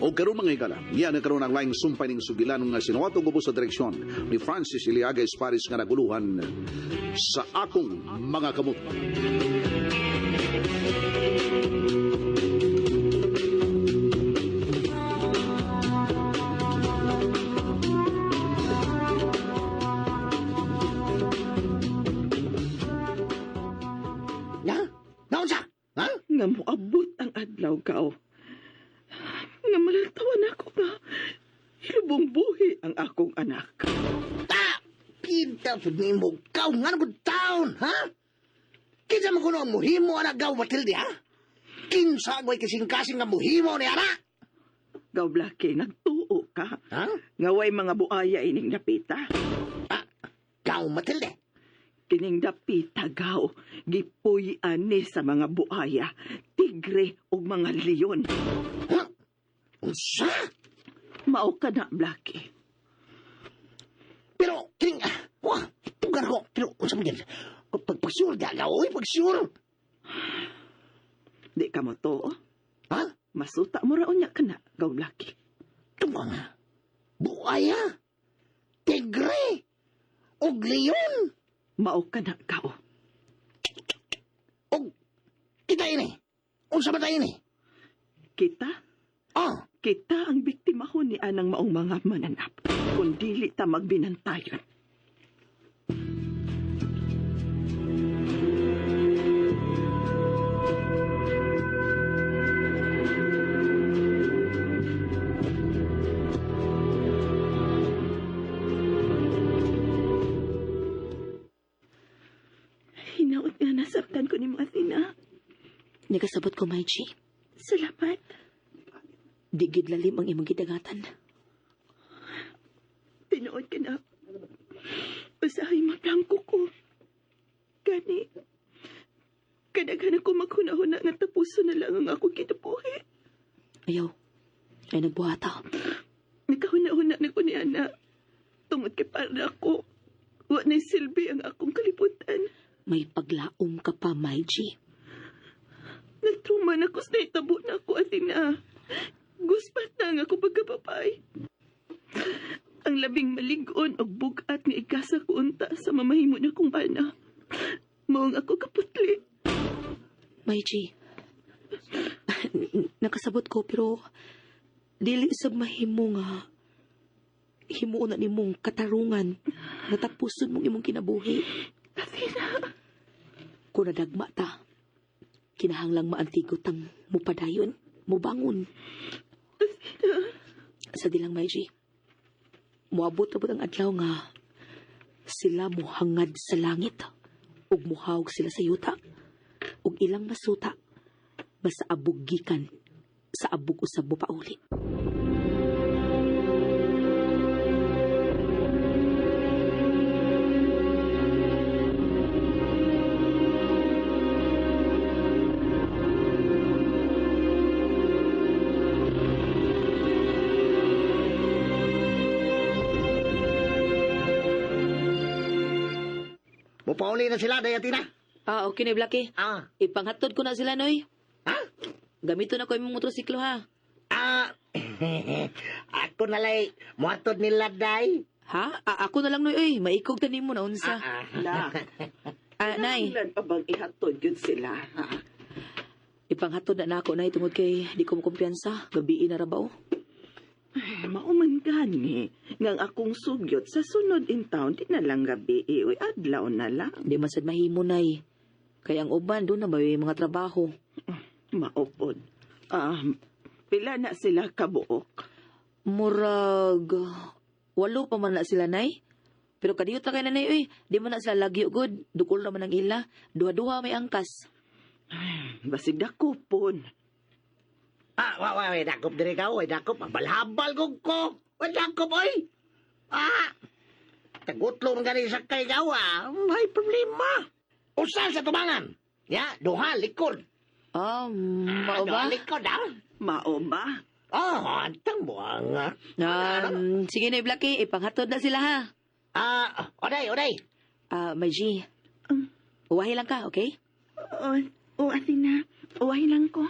O karon, mga higala, niya na karon ang laing sumpay ning sugilan nga sinuwatong ubos sa direksyon ni Francis Iliaga Esparis nga naguluhan Sa Akong Mga Kamot. Na? Naunsa? Ha? Nga moabot ang adlaw, Gaw. Nga malaltawan ako nga hilubong buhi ang akong anak. Ta! Pinta pud nimo gaw nga gud taon, ha? Kinsa man kuno ang muhimo ana, gaw Matilde, ha? Kinsa ang way kasing-kasing nga muhimo ni ana? Gaw Blackie, nagtuo ka. Ha? Nga way mga buaya ining dapita. Ah, gaw Matilde. Kining dapita, Gaw, gipuy-an ni sa mga buaya, tigre ug mga leon. Ha? Unsa? Mao ka na, Blackie. Pero kining wah, tugar ko. Pero unsa man yan? Pag pag-sure da gaw, oy, pag-sure. Di ka mo to. Ha? Masuta mo ra unya ka na, Gaw Blackie. Tuma nga. Buaya. Tigre. Og leon. Mao ka na, Gaw. Og kita ini. Unsa ba ta ini? Kita, Ah, kita ang biktima ho ni anang maong mga mananap. Kung dili ta magbinantayon. Hinaot nga nasabtan ko ni mga Athena. Nakasabot ko, Maichi. Salamat. Di gid lalim ang imong gidagatan. Tinuod ka na. Usahay mablangko ko. Gani, kadaghan ako maghuna-huna nga tapuso na lang ang akong kinabuhi. Ayaw. Ay nagbuhata. Nakahuna-huna na ko ni Ana. Tungod kay para ako. Wa na'y silbi ang akong kalibutan. May paglaom ka pa, Maichi. Nagtruma na ko sa naitabo na ako, Athena. Guspat na ang ako pagkapapay. Ang labing malig-on og bugat nga igasa ko unta sa mamahimo na kong bana. Maong ako kaputli. Maichi. Nakasabot ko pero dili sab mahimo nga himuon na nimong katarungan nga tapuson mong imong kinabuhi. Athena, Kung nadagma ta, kinahanglang maantigo tang mupadayon, mubangon. Sa dilang, Maiji, muabot-abot ang adlaw nga sila muhangad sa langit ug muhawg sila sa yuta ug ilang masuta basta abog gikan sa abog usab mo pauli. Mupauli na sila, Dayatina. Ah, okay na, Blackie. Ah, Ipanghatod ko na sila, Noy. ha? Gamito na ko imong motorsiklo, ha? Ah, ako na lay, muhatod nila, day. Ha? Ah, ako na lang, Noy. Oy, maikog tanim mo na unsa. Ah, na. Ah, Nay. Ilan pa bang ihatod yun sila, ha? Ipanghatod na nako, Nay, tungod kay di ko makumpiyansa. Gabii na ra ba, oh? Ay, mauman gani. Ngang akong sugyot sa sunod in town, di na lang gabi, eh, uy, adlaw na lang. Di man sad mahimo, Nay. Kay ang uban, doon na ba yung mga trabaho? Maupod. Ah, pila na sila kabuok. Murag, walo pa man na sila, Nay. Pero kadiyot na kay nanay, uy. Di man na sila lagyo, good. Dukol naman ang ila. Duha-duha may angkas. Ay, basig dakupon. Ah, wa, wa, wa, dakop dire ka, oy, dakop. Balhabal ko ko. Oy, dakop, oy. Ah, tagutlo man gani sa kay gawa. May problema. Usal sa tubangan. Ya, duha, likod. Ah, mao Duha, ba? likod, ah. Mao ba? Ah, antang buang, ah. Sige na, Blackie. Ipanghatod na sila, ha? Ah, oday, oday. Ah, may G. Uwahi lang ka, okay? Oo, oh, Athena. Uwahin lang ko.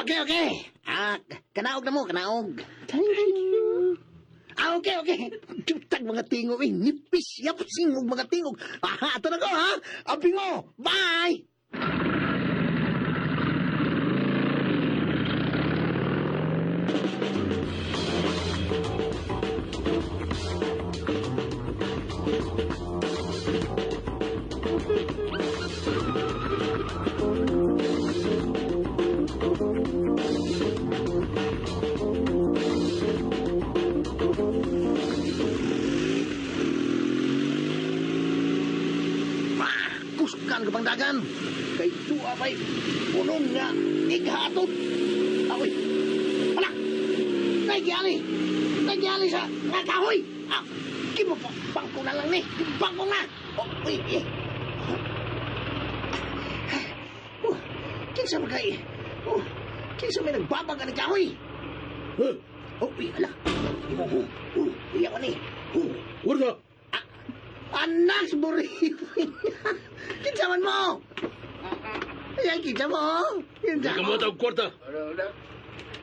Okay, okay. Ah, kanaog na mo, kanaog. Thank you. Ah, okay, okay. Tag mga tingog, eh. Nipis, yap, singog mga tingog. Ah, ato na ko, ha? Apingo! Bye! Ah, kusgan ka pang dagan. Kay tuwa pa'y punong nga ighatod. Ako'y, wala! Nagyali! Nagyali sa nga kahoy! Ah, kimo pa, bangko na lang ni! Bangko na! Oh, uy, eh. Oh, kinsa man kay? Oh, kinsa may nagbabag ang kahoy? Huh? Oh, uy, ala. Oh, oh, iyaw ni. Oh, Warda! Anak, buri! Kinsa man mo? Ay, kinsa mo? Kinsa Di ka mo tawag kwarta.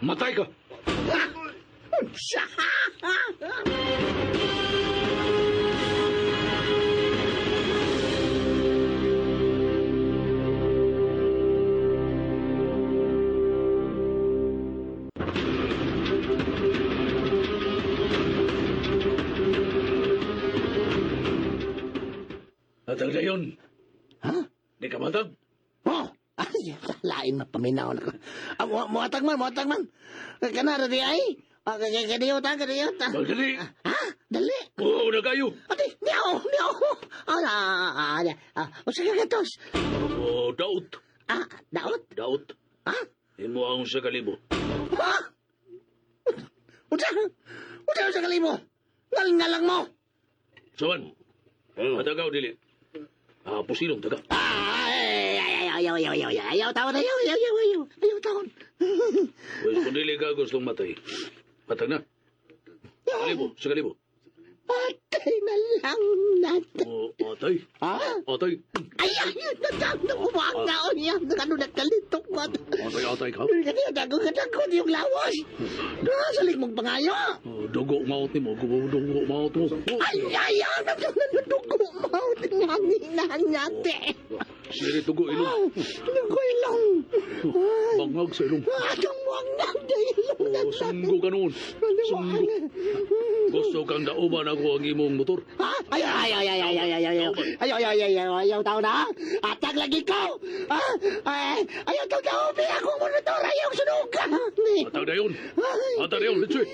Matay ka. Unsa? Atag na yun. Ha? Di ka matag. Oh! Ay, lain na paminaw na ko. Ah, muatag man, muatag man. Kanara di ay? Ah, kadiyot, ah, kadiyot. Ah. Magdali. Ha? Dali. Oo na kayo. Ate, niyaw, niyaw. Ah, ah, ah, ah, usa ka gatos. Oh, daot. Ah, daot? Daot. Ah? Imo ang sa kalibo. Ha? Unsa? Unsa sa kalibo? Ngal-ngalang mo. Sawan. Matagaw dili. Ah, pusilong taga. Ay, ay, ay, ayaw, ayaw, ayaw, ayaw, ayaw, tawon, ayaw, ayaw, ayaw, ayaw, ayaw, tawon. Pues kung dili ka gustong matay. Matag na. Kalibo, sa kalibo. Atay na lang natin. Oh, atay. Ha? Atay. Ay, ay, nagkakamuwang na o niya. Ano nagkalitok mo? Atay, atay ka. Kadagod yung lawas. Salig mong pangayo. Oh, dugo maot nimo, dugo maot mo. Oh, Ay, ay, ay, nagdugo mo. Tinganginan natin. Siri dugo ilong. Dugo ilong. Bangag sa ilong. Atong na ilong na. Oh, sunggo ka noon. Sunggo. Gusto kang dauban ako ang imong motor. Ha? Ay, ay, ay, ay, ay, ay, ay, ay, ay, ay, ay, ay, ay, ayaw tao na. Atag lagi ko. Ah, ay, ayaw tao tao, may akong motor, ayaw sunog. Atag na yun. Atag na yun, litsoy.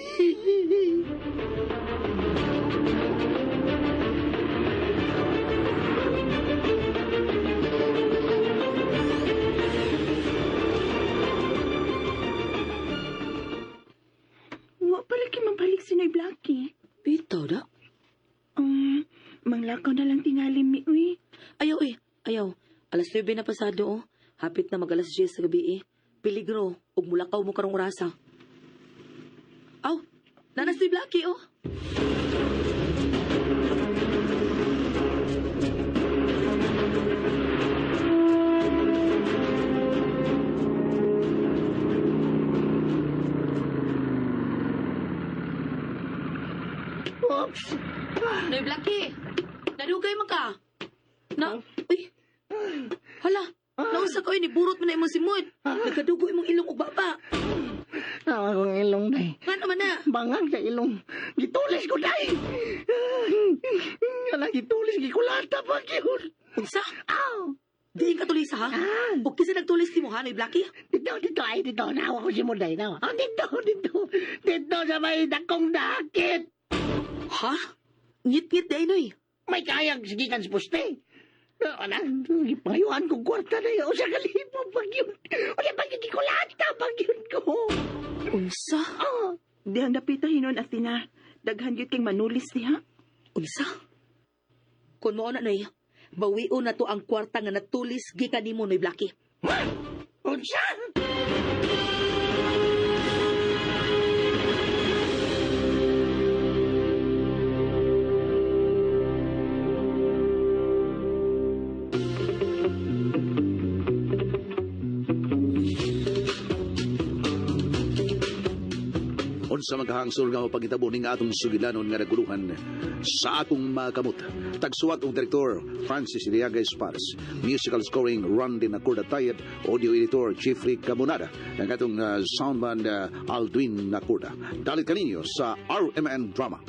Wa pala kay mabalik si Noy Blackie. Bitaw da. Manglakaw na lang tingali mi, uy. Ayaw eh, ayaw. Alas 9 na pasado oh. Hapit na mag alas 10 sa gabi eh. Peligro, ug mulakaw mo karong orasa. Aw, nanas ni Blackie oh. Oops. Noy Blackie, nadugay man ka. Na, uy. Hala, nausa ko ni burot mo na imong simod. Nagkadugo imong ilong ug baba. Tawa kong ilong day. Nga naman na. Bangag sa ilong. Gitulis ko day. Ala, gitulis, gikulata pa yun. Unsa? Aw! Diin ka tulis ha? Ah! Ug kinsa nagtulis nimo ha, Noy Blackie? Dito, dito, ay, dito. Nawa ko si Muday, nawa. Oh, dito, dito. Dito sa may dakong dakit. Ha? Ngit-ngit day Noy. May kayang sigikan sa poste. Ala, pangayuan kong kwarta na yun. Usa kalibo pag yun. Usa pagkikulata pag yun ko. Unsa? Oh, Dihang dapita hinon, Athena. Daghan gyud kay manulis diha. Unsa? Kun mao na Noy, bawion na to ang kwarta nga natulis gikan nimo Noy Blackie. Unsa? Unsa magkahangsor nga mapangitabo ning atong sugilanon nga naguluhan sa akong mga kamot? Tagsuwat og direktor, Francis Iliaga Espares. Musical scoring, Randy Nacorda Tayeb. Audio editor, Jeffrey Camonada. Ang atong soundman, Aldwin Nacorda. Dalit kaninyo sa RMN Drama.